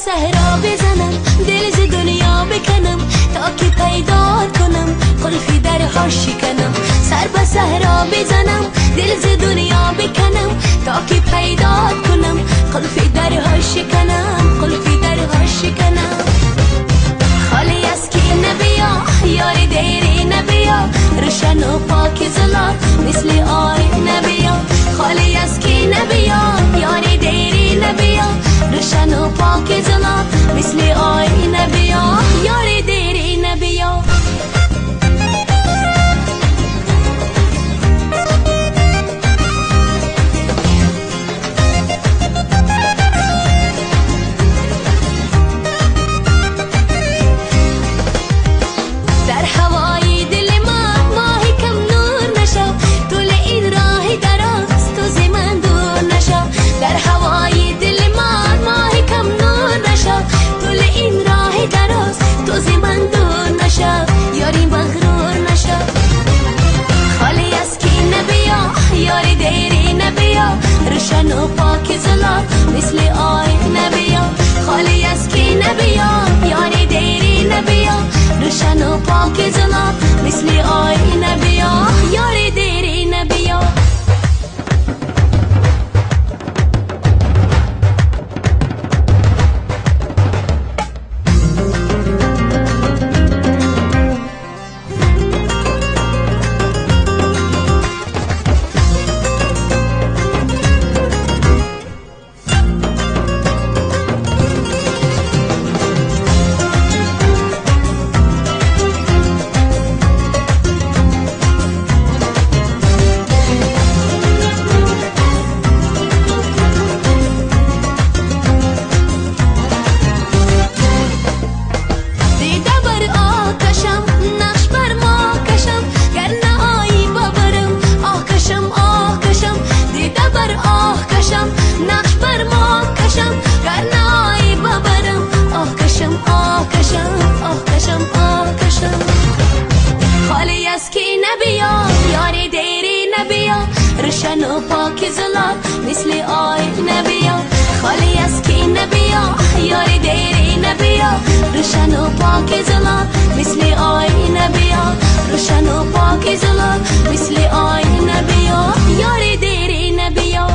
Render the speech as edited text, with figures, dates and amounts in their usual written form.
صحرا بزنم، دل ز دنیا بکنم، تا که پیدا کنم قلفی درها شکنم. سر به صحرا بزنم، دل ز دنیا بکنم، تا که پیدا کنم قلفی درها شکنم، قلفی درها شکنم. خالی از کینه بیا یار دیری نبیا، روشن و پاک زلال مثل آینه بیا. خالی از کینه بیا یار دیری نبیا، روشن و پاک زلال مثل آینه بیا، یار دیری نبیا. در هوای دل من ماه کم نور نشو، طول این راه دراز تو ز من دور نشو. در هوای دل من ماه کم نور نشو، طول این راه دراز تو ز من دور نشو، یاری مغرور نشو. خالی از کینه بیا یار دیری نبیا، روشن و پاک زلال مثل آینه بیا. خالی از کینه بیا یار دیری نبیا، روشن و پاک زلال مثل آینه بیا، یار دیری نبیا. روشن و پاک زلال مثل آینه بیا. خالی از کینه بیا یار دیری نبیا، روشن و پاک زلال مثل آینه بیا، روشن و پاک زلال مثل آینه بیا، یار دیری نبیا.